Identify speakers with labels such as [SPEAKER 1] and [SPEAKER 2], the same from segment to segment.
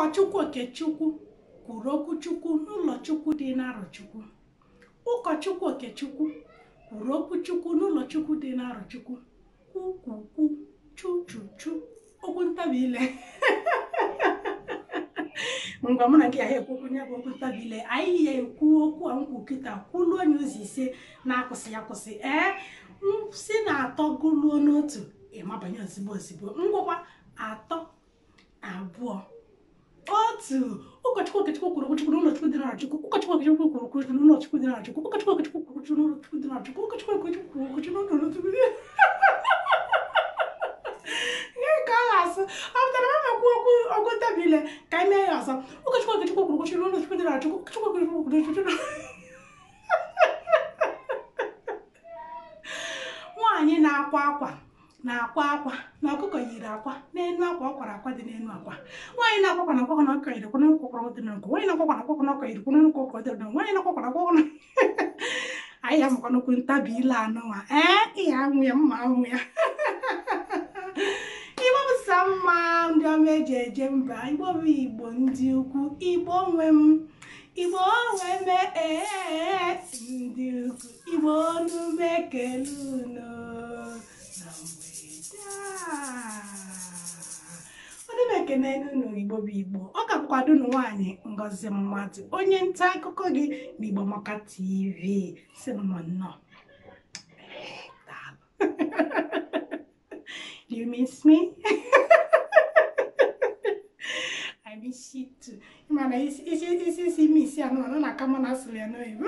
[SPEAKER 1] Ụkọchukwu Okechukwu kwuru okwu Chukwu n'ụlọ Chukwu dị n'Arọchukwu. Ụkọchukwu Okechukwu kwuru okwu Chukwu n'ụlọ Chukwu dị n'Arọchukwu. Kwu kwu kwu, chu chu chu, okwu ntabi ile. Ngwa mụ na gị ahụ ekwu okwu ya bụ okwu ntabi ile. Anyị ya ekwu okwu a nkwu kịta kwuluo onye ụzọ ise na-akwụsị akwụsị. Ee, si na atọ gụluo n'otu ịmabanye ozigbo ozigbo. Ngwakwa 3 2 1. Ụkọchukwu Okechukwu kwuru okwu Chukwu n'ụlọ Chukwu dị n'Arọchukwu. Ụkọchukwu Okechukwu kwuru okwu Chukwu n'ụlọ Chukwu dị n'Arọchukwu. Ụkọchukwu Okechukwu kwuru okwu Chukwu n'ụlọ Chukwu dị n'Arọchukwu. Ụkọchukwu Okechukwu kwuru okwu Chukwu n'ụlọ Chukwu dị. Ihe ka a na-asụ ọ pụtara ma ekwu okwu okwu ntabi ile ka anyị mee ya ọzọ. Ụkọchukwu Okechukwu kwuru okwu Chukwu n'ụlọ Chukwu dị n'Arọchukwu. Ụkọchukwu Okechukwu kwuru okwu Chukwu. Nwaanyị na-akwa akwa na-akwa akwa na ọkụkọ yiri akwa n'enu akwa ọ kwara akwa dị n'enu akwa. Nwaanyị na-akwa akwa na akwa na ọkụkọ yiri akwa n'enu akwa dị n'enu akwa. Nwaanyị na-akwa akwa na akwa na ọkụkọ yiri akwa n'enu akwa dị n'enu akwa. Nwaanyị na-akwa akwa na akwa na anyị amụkwa n'okwu ntabi ile anụnwa. Ee, ihe anwụ ya mma anwụ ya. Igbo bụ sa mma ndị ọma eji eje mba. Igbo bụ Igbo ndị ukwu. Igbo nwe m. Igbo nwe m ee ndị ukwu. Igbo onume ekele unu na mgbede a. Onye m ekene unu Igbo bụ Igbo. Ọ ka bụkwa unu nwaanyị Ngozi Mmadụ, onye nta akụkọ gị na Igbo Amaka TV. Si m nnọọ. Daalụ. Do you miss me? I miss you too. Mana isi isi isi isi miss ya nọ na aka mụ na asụrụ ya n'oyibo.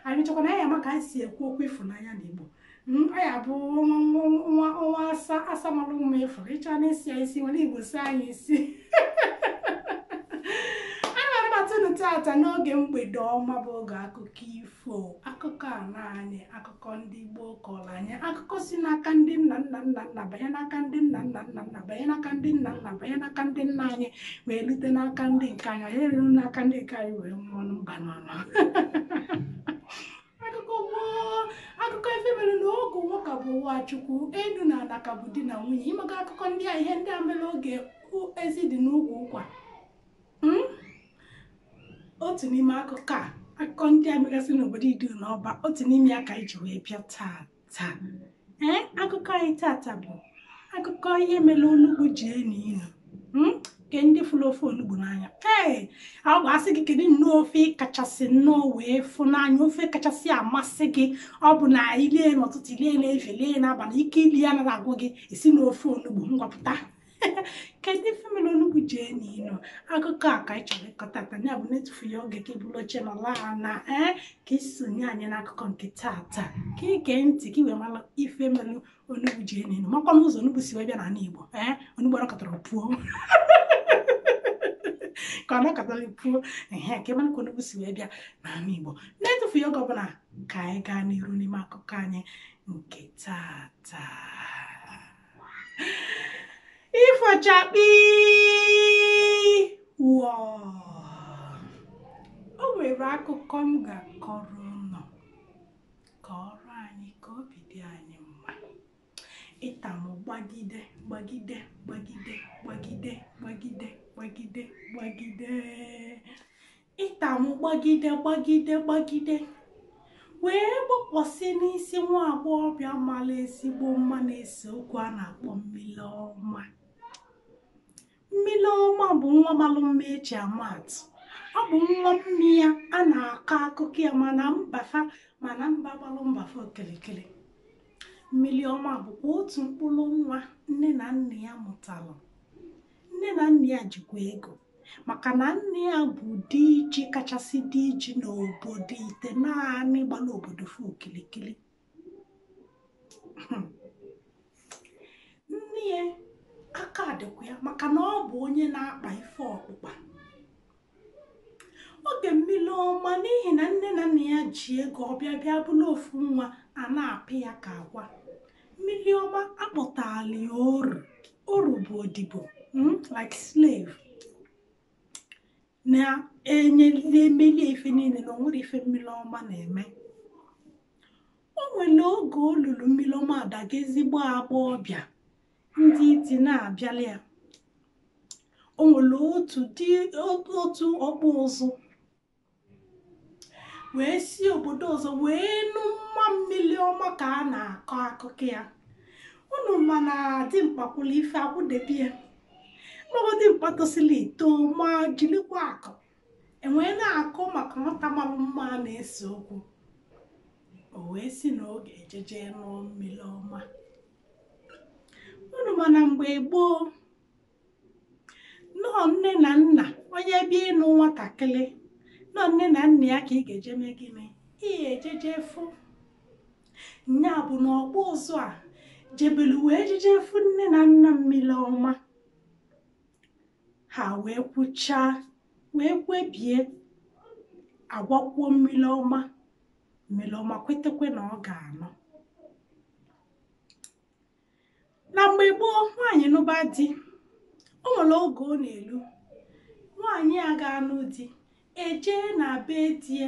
[SPEAKER 1] Anyị chọkwa na ya ama ka anyị si ekwu okwu ịfụnanya n'Igbo. Ọ ya bụ nwa nwa asa asa malụ mma ịfụrụ ịchọ na isi ya isi nwere Igbo si anyị isi. Ana m anabata unu tata n'oge mgbede ọma bụ oge akụkọ ifo. Akụkọ a na anyị, akụkọ ndị gboo kọrọ anyị, akụkọ si n'aka ndị nna nna nna nna banye n'aka ndị nna nna nna nna banye n'aka ndị nna nna banye n'aka ndị nna anyị wee rute n'aka ndị nke anyị, anyị eruru n'aka ndị nke anyị wee nwụọ mba n'ọnụ. Akụkọ gboo, akụkọ ife mere n'oge ụwa ka bụ ụwa Chukwu, enu na ala ka bụ di na nwunye. Ịmaga akụkọ ndị a, ihe ndị a mere oge ezi dị n'ugwu ụkwa. Otu n'ime akụkọ a, akụkọ ndị a megasị n'obodo Idu na Ọba, otu n'ime ya ka anyị ji wee bịa tata. Ee, akụkọ anyị tata bụ akụkọ ihe mere onugbu ji enu inu. Ke ndị fụrụ ofe onugbu n'anya. Ee, ọ bụ asị gị kedu nnọọ ofe kachasị nnọọ wee fụ n'anya, ofe kachasị amasị gị, ọ bụ na ilie n'ụtụtụ, ilie n'efe, lie n'abalị, ike ili ya anaghị agwụ gị, esi n'ofe onugbu ngwapụta. Kedu ife mere onugbu ji enu inu? Akụkọ a ka anyị chọrọ ịkọ tata, ya bụ na-etufu ya oge ka ebulu oche nọla ana, ee, ka isonye anyị n'akụkọ nke tata, ka ị gee ntị ka ị wee mara ife mere onugbu ji enu inu, makwa n'ụzọ onugbu si wee bịa n'ala Igbo. Ee, onugbu anọkọtara pụọ ka ọ nọkọtara pụọ, ehe, ka ebe ka onugbu si wee bịa n'ala Igbo. Na-etufu ya oge ọbụla ka anyị gaa n'iru n'ime akụkọ anyị nke tata. Ifochakpi wụọ. O nwere akụkọ m ga-akọrọ unu, kọrọ anyị ka obi dị anyị mma. Ịtamụ gbagide gbagide gbagide gbagide gbagide gbagide gbagide. Ịtamụ gbagide gbagide gbagide wee gbọkwasị n'isi nwa agbọghọbịa mara ezigbo mma na-ese okwu a na-akpọ Mmiliọma. Mmiliọma bụ nwa malụ mma eji ama atụ. Ọ bụ nwa nne ya a na-akọ akụkọ ya mana mbafa mana mba gbalụ mbafa okirikiri. Mmiliọma bụkwa otu mkpụrụ nwa nne na nna ya mụtalụ. Nne na nna ya jikwa ego maka na nne ya bụ diji kachasị diji n'obodo ite naanị gbara obodo fu okirikiri. Nne ya aka dịkwa ya maka na ọ bụ onye na-akpa ife ọkpụkpa. Oge Mmiliọma, n'ihi na nne na nna ya ji ego ọbịa bịa bụrụ ofu nwa a na-apị ya ka agwa. Mmiliọma akpọtala ya oru. Oru bụ odibo, like slave, na-emeli ife niile na onwere ife Mmiliọma na-eme. O nwere oge olulu Mmiliọma adaga ezigbo agbọghọbịa ndị iti na-abịala ya. O nwere otu di otu ọkpụ ụzụ wee si obodo ọzọ wee nụ mma mmiri ọma ka a na-akọ akụkọ ya. Unu mana dimkpa kwụrụ ife akwụdebe ya, maọbụ dimkpa tosili ito ma jilikwa akụ enwee na-akụ maka nwata mara mma na-ese okwu. O wee si na ọ ga-ejeje nụọ mmiri ọma. Unu mana mgbe gboo nọọ nne na nna onye bịa ịnụ nwatakịrị, nọọ nne na nna ya ka ị ga-eje mee gịnị? Ị ga-ejeje fụ. Nya bụ na ọkpụ ụzụ a jebelu wee jeje fụ nne na nna mmiri ọma. Ha wee kwuchaa wee kwebie agwakwuo mmiri ọma, mmiri ọma kwetekwe na ọ ga-anụ. Na mgbe gboo, nwaanyị nụba di, o nwere oge ọ na-elu nwaanyị a ga-anụ di ejee na be die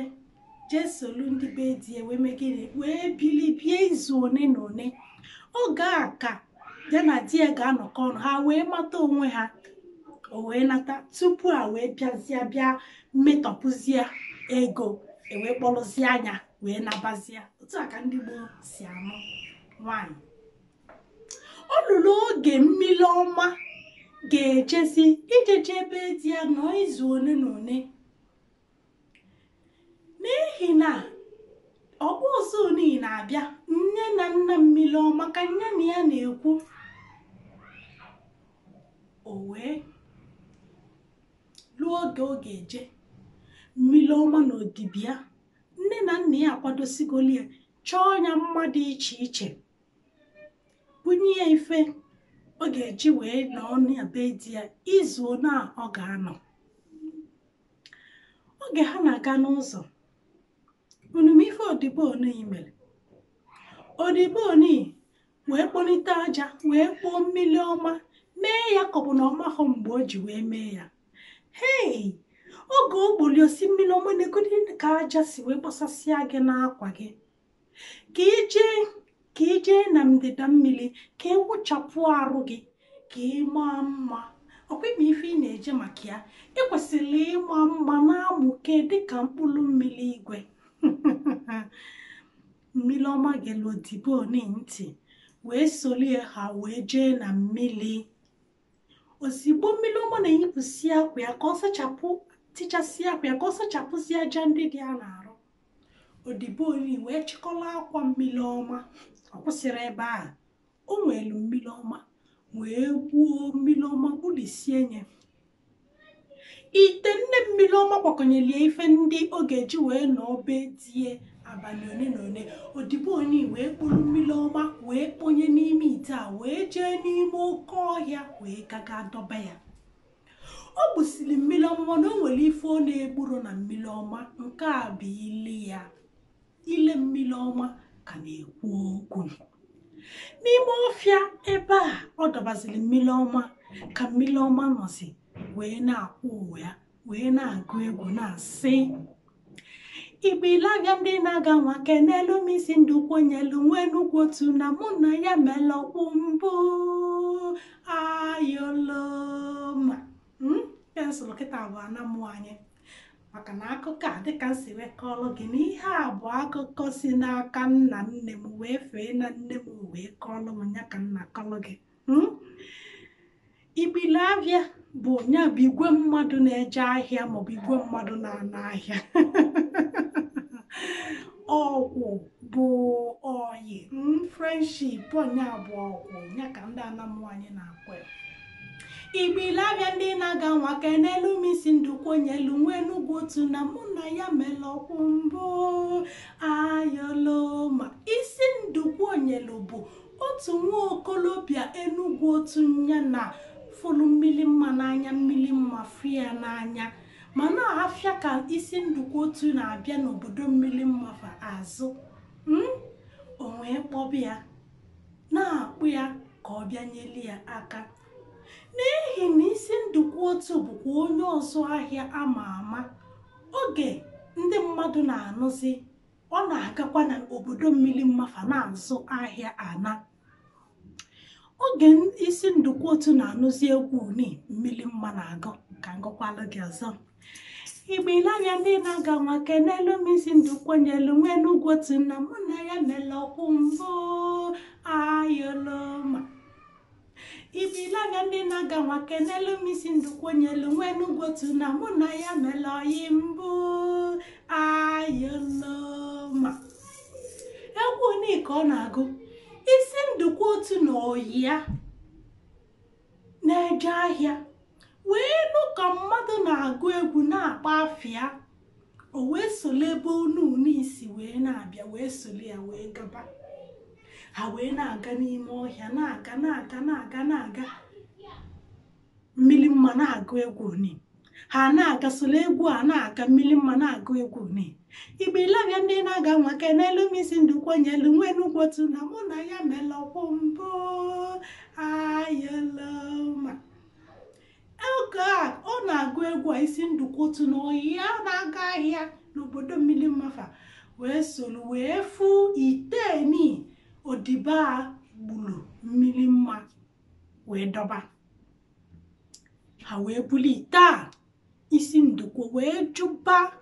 [SPEAKER 1] jee solu ndị be die wee mee gịnị? Wee bili bie izu one na one. Oge a ka ya na di ya ga-anọkọ ọnụ, ha wee mata onwe ha, o wee nata tupu a wee bịazie bịa metọpụzie ego, ewee kpọrọzie anya wee nabazie. Otu a ka ndị gboo si anụ nwaanyị. O luru oge mmiri ọma ga-ejezi ijeje ebe di ya nọ izu one na one, n'ihi na ọkpụ ụzụ niile na-abịa nne na nna mmiri ọma ka nne na ya na-ekwu. O wee luo oge ọ ga-eje mmiri ọma na odibia, nne na nna ya akwadosigoli ya, chọọ ya mma dị iche iche, bunye ya ife ọ ga-eji wee nọọ na be di ya izu one a ọ ga-anọ. Oge ha na-aga n'ụzọ, unu ma ife odibo oni mere? Odibo oni wee kpọlite aja wee kpọọ mmiri ọma mee ya ka ọ bụ na ọ mahụ mgbe o ji wee mee ya. Hei, oge o gboli osi mmiri ọma na-egodi ka aja si wee gbasasịa gị n'akwa gị, ka ijee na ndịda mmiri ka ị wụchapụ arụ gị ka ị maa mma. Ọkwa ịma ife ị na-eje maka ya, ị kwesịrị ịma mma na-amụke dịka mkpụrụ mmiri igwe. Mmiri ọma gelu odibo oni ntị wee solie ha wee jee na mmiri. Ozigbo mmiri ọma na-eyipụsị akwa ya ka ọ sachapụ, tichasị akwa ya ka ọ sachapụzi aja ndị dị ya n'arụ, odibo oni wee chịkọrọ akwa mmiri ọma. Ọ kwụsịrị ebe a, o nwelu mmiri ọma wee gbuo mmiri ọma gbulisie nye ite. Nne mmiri ọma gbakọnyelie ife ndị ọ ga-eji wee nọọ be die abalị one na one. Odibo oni wee kpụrụ mmiri ọma wee kponye n'ime ite a wee jee n'ime oke ọhịa wee gaga dọba ya. O gbusiri mmiri ọma na o nwere ife ọ na-egburo na mmiri ọma. Nke a bụ ile ya, ile mmiri ọma ka na-ekwu okwu. N'ime ọfịa ebe a ọ dọbaziri mmiri ọma ka mmiri ọma nọzi wee na-akwụ ụwa ya wee na-agụ egwu na-asị: igbilabịa ndị na-aga nwa kenelu m isi ndụ kwonyelu nwee nnukwu otu na mụ na ya mere ọkpụ mbụ ayoloma. Pensụl kịta bụ anamụ anyị, maka na akụkọ a dịka m si wee kọọrọ gị na ihe a bụ akụkọ si n'aka nna nne m wee fee na nne m wee kọọrọ m ya ka nna kọrọ gị. Igbilabịa bụ ya bụ igwe mmadụ na-eje ahịa maọbụ igwe mmadụ na-ana ahịa. Ọkwụ bụ oyi, friendship ọnya bụ ọkwụ ya ka ndị anamụ anyị na-akpọ ya. Igbilabịa ndị na-aga nwa kenelu m isi ndụ kwonyelu nwee nnukwu otu na mụ na ya mere ọkwụ mbụ ayoloma. Isi ndụ kwonyelu bụ otu nwa okolobịa Enugwu otu nya na fụlụ mmiri mma n'anya, mmiri mma fụ ya n'anya, mana afịa ka isi ndụkwa otu na-abịa n'obodo mmiri mma fa azụ. O wee kpọba ya na-akpụ ya ka ọ bịa nyeli ya aka, n'ihi na isi ndụkwa otu bụkwa onye ọzụ ahịa ama ama. Oge ndị mmadụ na-anụzi, ọ na-agakwa na obodo mmiri mmafa na-azụ ahịa ana. Oge isi ndukwu otu na-anụzi egwu uni mmiri mma na-agụ, ka ngụkwalụ gị ọzọ. Igbo ile anya ndị na-aga nwa kenelu m isi ndukwu nyelu nwee n'ugwu otu na mụ na ya mere ọkwụ mbụ ayoloma. Igbo ile anya ndị na-aga nwa kenelu m isi ndukwu nyelu nwee n'ugwu otu na mụ na ya mere ọyị mbụ ayoloma. Egwu uni ka ọ na-agụ. Isi ndukwu otu na oyi ya na-eje ahịa wee nụ ka mmadụ na-agụ egwu na-akpa afịa, o wee solo ebe onu uni si wee na-abịa, wee solo ya wee gaba. Ha wee na-aga n'ime ọhịa, na-aga na-aga na-aga na-aga. Mmiri mma na-agụ egwu uni, ha na-aga solo egwu a na-aga, mmiri mma na-agụ egwu uni. Igbo ile ndị na-aga nwa kenelu m isi ndukwu nyelu nwee n'ugwu otu na mụ na ya mere ọkwụ mbụ ayoloma. Oge a ọ na-agụ egwu a, isi ndukwu otu na oyi ya na-aga ahịa n'obodo mmiri mmafa wee solu wee fụ iteni odibo a gburu mmiri mma wee dọba. Ha wee buli ite a, isi ndukwu wee jụba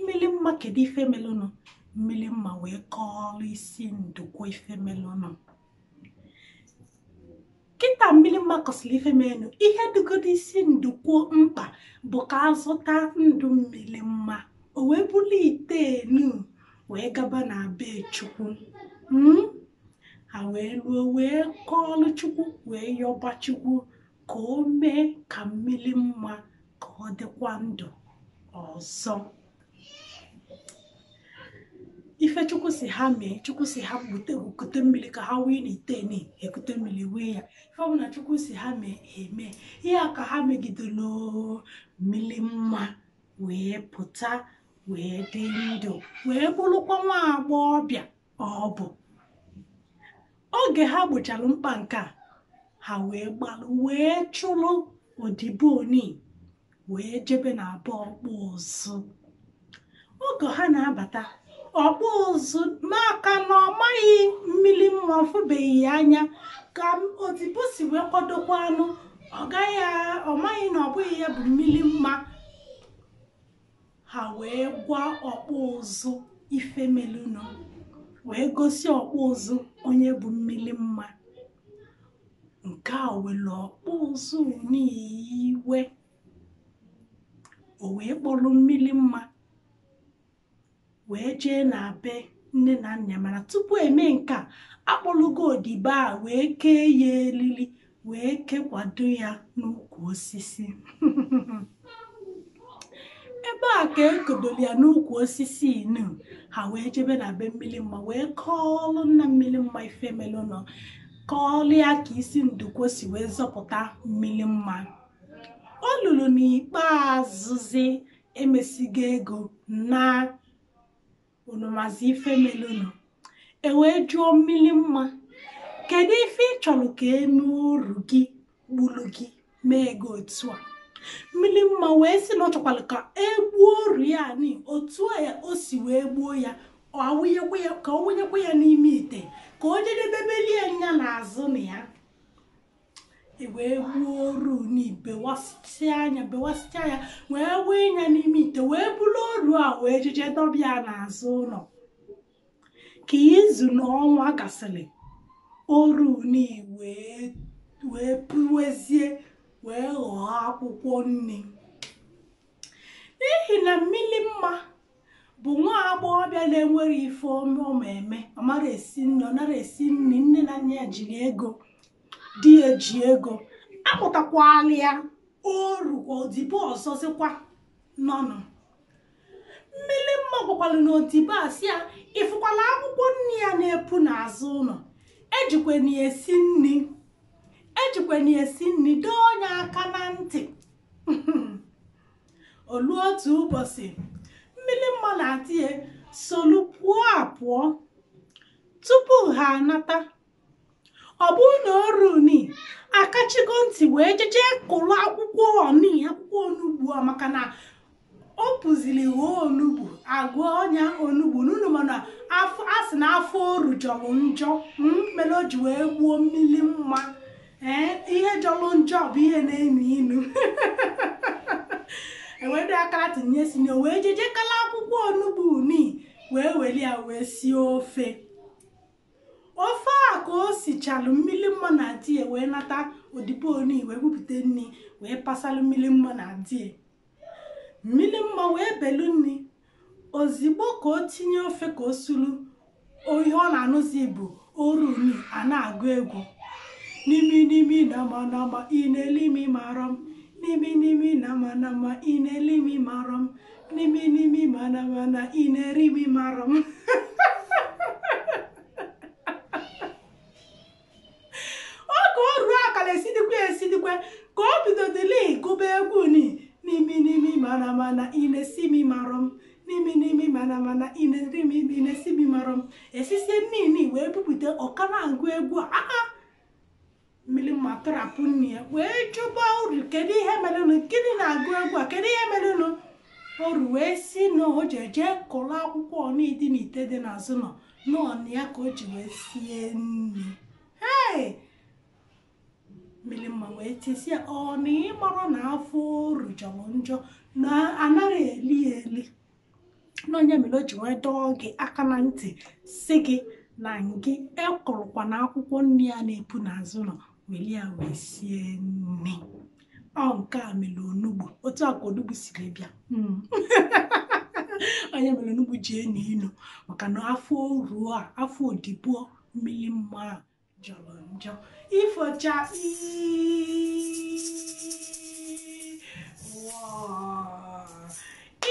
[SPEAKER 1] mmiri mma kedu ife melụnụ. Mmiri mma wee kọọrọ isi ndukwu ife melụnụ. Kịta mmiri mma kọsịrị ife melụnụ, ihe dịgodo isi ndukwu mkpa bụ ka azụta ndụ mmiri mma. O wee buli ite enu wee gaba na be Chukwu. Ha wee luo wee kọọlụ Chukwu wee yọba Chukwu ka o mee ka mmiri mma ka ọ dịkwa ndụ ọzọ. Ife Chukwu si ha mee, Chukwu si ha bute ekute mmiri ka ha wee n'ite ni ekute mmiri wee ya. Ife ọbụla Chukwu si ha mee, ha eme. Ihe a ka ha megidelu mmiri mma wee pụta wee dị ndụ wee bụrụkwa nwa agbọghọbịa ọ bụ. Oge ha gbochara mkpa nke a, ha wee gbalụ wee chụlụ odibo oni wee jebe na abụ ọkpụ ụzụ. Oge ha na-abata, ọkpụ ụzụ maka na ọ maghị mmiri mma, ọfụbeghị ya anya ka odibo si wee kwadokwa anụ, ọ gaghị ọ maghị na ọ bụghị ya bụ mmiri mma. Ha wee gwa ọkpụ ụzụ ife melụnụ, wee gosi ọkpụ ụzụ onye bụ mmiri mma. Nke a were ọkpụ ụzụ n'iwe, o wee kpọrọ mmiri mma wee jee na be nne na nna. Mana tupu eme nke a, akpọrọgo odibo a wee kee ya eriri wee kekwado ya n'ukwu osisi. Ebe a ka ekodoro ya n'ukwu osisi inu. Ha wee jebe na be mmiri mma wee kọọlụ nna mmiri mma ife melụnụ, kọọlụ ya ka isi ndukwu si wee zọpụta mmiri mma. O luru n'ikpeazụzi emesigo ego na onumazi ife melụnụ. E wee jụọ mmiri mma, kedu ife ị chọrọ ka eme oru gị gburu gị mee gị otu a? Mmiri mma wee sị na ọ chọkwara ka e gbuo oru ya ni otu a ya o si wee gbuo ya, ka ọ wụnyekwa ya n'ime ite ka o jedebebelie ya n'azụ na ya. E wee gbuo oru ni bewasịa anya bewasịa ya wee wee ya n'ime ite wee buru oru a wee jeje dọbịa n'azụ ụlọ. Ka izu na ọnwa gasịrị, oru ni wee pụwezie wee ghọọ akwụkwọ nri. N'ihi na mmiri mma bụ nwa agbọghọbịa na-enwere ife ọma eme, ọ mara esi nri, ọ nara esi nri, nne na nna ya jiri ego, di ya ji ego, akpụtakwala ya oru odibo ọzọzikwa nọnụ. Mmiri mma gwakwara na odibo a sị ya, ịfụkwala akwụkwọ nri ya na-epu n'azụ ụlọ, ejikwa na esi nri, ejikwa na esi nri, dọọ onye aka na ntị. Olu otu ụbọchị, mmiri mma na-adị ya solu pụọ apụọ tupu ha anata. Ọ bụrụ na oru ni akachigo ntị wee jeje kụrụ akwụkwọ oni, akwụkwọ onugbu a, maka na ọ pụziri ghọọ onugbu, agụọ ọnya onugbu n'ụlọ, mana a sị na afọ oru jọrọ njọ mere o ji wee gbuo mmiri mma. Ee, ihe jọrọ njọ bụ ihe na-enu inu. Ewere akara tinye si na wee jeje kala akwụkwọ onugbu ni wee were ya wee sie ofe. Ofe a ka o sichalụ mmiri mma na di ya wee nata odibo oni wee bupute nri wee pasalụ mmiri mma na di ya. Mmiri mma wee belu nri. Ozigbo ka o tinye ofe ka o sulu, ihe ọ na-anụzi bụ oru ni a na-agụ egwu. N'imi n'imi nama nama ị na-eli m marọ m. N'imi n'imi nama nama ị na-eli m marọ m. N'imi n'imi mana mana ị na-eri m marọ m. Oge o ruo akara esidikwa esidikwa ka o bidodili gụba egwu ni n'imi n'imi mana mana ị na-esi m marọ m. N'imi n'imi mana mana ị na-eri m ị na-esi m marọ m. Esisie nini wee bupụta ọkara agụ egwu a. Aa, mmiri mma tọrapụ nne ya wee jụba uru, kedu ihe merenụ? Gịnị na-agụ egwu a? Kedu ihe merenụ? Oru wee si na o ji eje kụrụ akwụkwọ n'ịdị n'ite dị n'azụ nọ nọọ ya ka o ji wee sie nri. Hei, mmiri mma wee tisie ọ na ịmarụ na afọ oru jọrọ njọ na anaghị eli ya eli. N'onye mere o ji wee dọọ gị aka na ntị si gị na ngị ekụrụkwa na akwụkwọ nri ya na-epu n'azụ nọ were ya wee sie nri. Ọ nke a mere onugbu otu a ka onugbu siri bịa. Onye mere onugbu ji enu inu maka na afọ oru a, afọ odibo mmiri mma a jọrọ njọ. Ifocha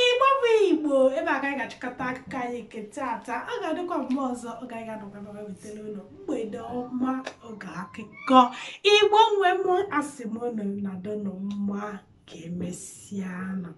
[SPEAKER 1] Igbo bụ Igbo, ebe a ka anyị ga-achịkọta akụkọ anyị nke taata. Ọ ga-adịkwa mgbe ọzọ ọ gaghị anọkwa ebe wetara ụlọ mgbede ọma oge akụkọ Igbo nwe m. Asị m unu na donu mma ka emesịa nụ.